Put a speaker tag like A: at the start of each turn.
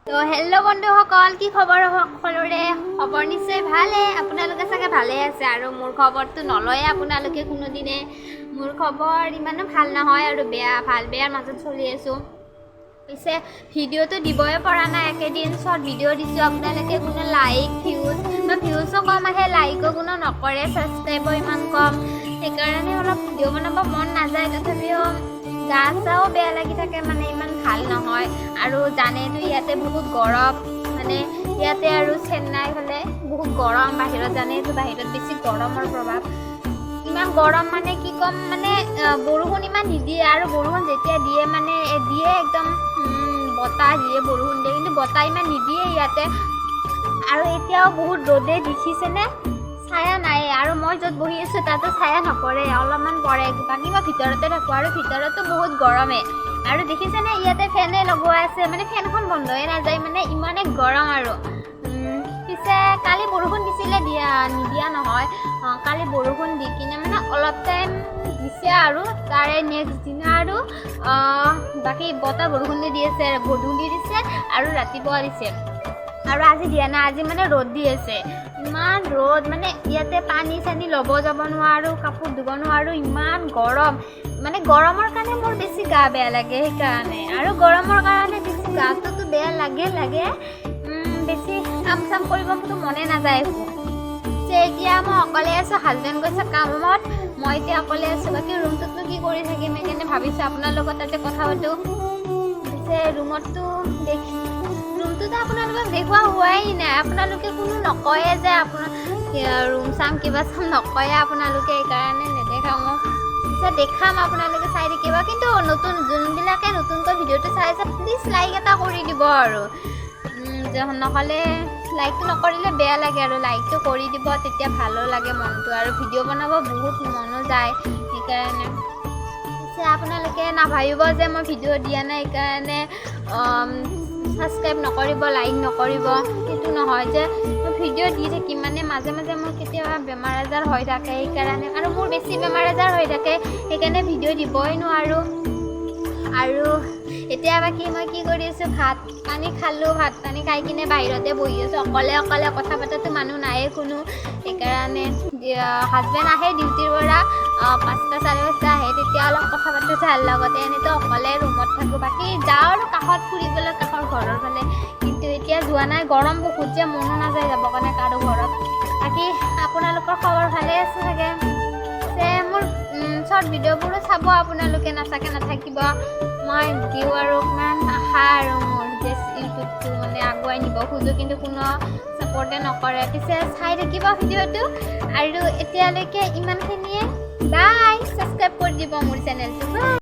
A: তো হেল্ল' বন্ধুসকল, কি খবৰ সকলোৰে? খবৰ নিশ্চয় ভালে, আপোনালোকে চাগে ভালে আছে। আৰু মোৰ খবৰটো নলয়ে আপোনালোকে কোনোদিনে। মোৰ খবৰ ইমানো ভাল নহয় আৰু বেয়া, ভাল বেয়াৰ মাজত চলি আছোঁ। পিছে ভিডিঅ'টো দিবই পৰা নাই, একেদিন শ্বৰ্ট ভিডিঅ' দিছোঁ। আপোনালোকে কোনো লাইক, ভিউজ বা ভিউজো কম আহে, লাইকো কোনো নকৰে, ছাবস্ক্ৰাইবো ইমান কম, সেইকাৰণে অলপ ভিডিঅ' বনাব মন নাযায়। তথাপিও গা চাও বেয়া লাগি থাকে, মানে ইমান ভাল নহয়। আৰু জানেতো ইয়াতে বহুত গৰম, মানে ইয়াতে আৰু চেন্নাই ফালে বহুত গৰম। বাহিৰত জানেতো, বাহিৰত বেছি গৰমৰ প্ৰভাৱ। ইমান গৰম, মানে কি ক'ম, মানে বৰষুণ ইমান নিদিয়ে। আৰু বৰষুণ যেতিয়া দিয়ে, মানে দিয়ে একদম বতাহ দিয়ে, বৰষুণ দিয়ে, কিন্তু বতাহ ইমান নিদিয়ে ইয়াতে। আৰু এতিয়াও বহুত ৰ'দে, দেখিছেনে? ছায়া নাই। আৰু মই য'ত বহি আছোঁ তাতো ছায়া নপৰে, অলপমান পৰে। বাকী মই ভিতৰতে থাকোঁ আৰু ভিতৰতো বহুত গৰমে। আৰু দেখিছেনে, ইয়াতে ফেনে লগোৱা আছে, মানে ফেনখন বন্ধ হৈ নাযায়, মানে ইমানে গৰম। আৰু পিছে কালি বৰষুণ দিছিলে, দিয়া নিদিয়া নহয়। কালি বৰষুণ দি কিনে মানে অলপ টাইম দিছে আৰু তাৰে নেক্সট দিনা আৰু বাকী বতাহ বৰষুণে দি আছে। গধূলি দিছে আৰু ৰাতিপুৱা দিছে আৰু আজি দিয়া নাই। আজি মানে ৰ'দ দি আছে, ইমান ৰ'দ, মানে ইয়াতে পানী চানী ল'ব যাব নোৱাৰোঁ, কাপোৰ ধুব নোৱাৰোঁ, ইমান গৰম। মানে গৰমৰ কাৰণে মোৰ বেছি গা বেয়া লাগে সেইকাৰণে। আৰু গৰমৰ কাৰণে বেছি গাটোতো বেয়া লাগে লাগে বেছি কাম চাম কৰিবতো মনে নাযায় একো। পিছে এতিয়া মই অকলে আছোঁ, হাজবেণ্ড গৈছে কামত, মই এতিয়া অকলে আছোঁ। বাকী ৰুমটোতনো কি কৰি থাকিম, সেইকাৰণে ভাবিছোঁ আপোনাৰ লগত তাতে কথা পাতোঁ। পিছে ৰুমততো দেখি, ৰুমটোতো আপোনালোকক দেখুওৱা হোৱাই নাই। আপোনালোকে কোনো নকয়ে যে আপোনাৰ ৰুম চাম, কিবা চাম নকয়ে আপোনালোকে, সেইকাৰণে নেদেখাওঁ মই। পিছে দেখাম, আপোনালোকে চাই থাকিব। কিন্তু নতুন যোনবিলাকে নতুনকৈ ভিডিঅ'টো চাই আছে, প্লিজ লাইক এটা কৰি দিব। আৰু নহ'লে লাইকটো নকৰিলে বেয়া লাগে। আৰু লাইকটো কৰি দিব, তেতিয়া ভালো লাগে মনটো আৰু ভিডিঅ' বনাব বহুত মনো যায় সেইকাৰণে। পিছে আপোনালোকে নাভাবিব যে মই ভিডিঅ' দিয়া নাই সেইকাৰণে ছাবস্ক্ৰাইব নকৰিব, লাইক নকৰিব। সেইটো নহয় যে মই ভিডিঅ' দি থাকিম। মানে মাজে মাজে মোৰ কেতিয়াবা বেমাৰ আজাৰ হৈ থাকে সেইকাৰণে, আৰু মোৰ বেছি বেমাৰ আজাৰ হৈ থাকে, সেইকাৰণে ভিডিঅ' দিবই নোৱাৰোঁ। আৰু এতিয়া বাকী মই কি কৰি আছোঁ? ভাত পানী খালোঁ, ভাত পানী খাই কিনে বাহিৰতে বহি আছোঁ অকলে অকলে। কথা পতাতো মানুহ নায়ে কোনো, সেইকাৰণে। হাজবেণ্ড আহে ডিউটিৰ পৰা, 5টা 5:30 আহে, তেতিয়া অলপ কথা পাতোঁ তাৰ লগতে। এনেইতো অকলে ৰুমত থাকোঁ। বাকী যাওঁ আৰু কাষত ফুৰিবলৈ, কাষৰ ঘৰৰ ফালে, কিন্তু এতিয়া যোৱা নাই। গৰম বহুত যে, মনো নাযায় যাবৰ কাৰণে কাৰো ঘৰত। বাকী আপোনালোকৰ খবৰ ভালে আছে চাগে। পিছে মোৰ শ্বৰ্ট ভিডিঅ'বোৰো চাব আপোনালোকে, নাচাকে নাথাকিব। মই দিওঁ আৰু ইমান আশা আৰু মোৰ যে ইউটিউবটো মানে আগুৱাই নিব খোজোঁ, কিন্তু কোনো ছাপৰ্টে নকৰে। পিছে চাই থাকিব ভিডিঅ'টো। আৰু এতিয়ালৈকে ইমানখিনিয়ে, বাই। ছাবস্ক্ৰাইব কৰি দিব মোৰ চেনেলটো।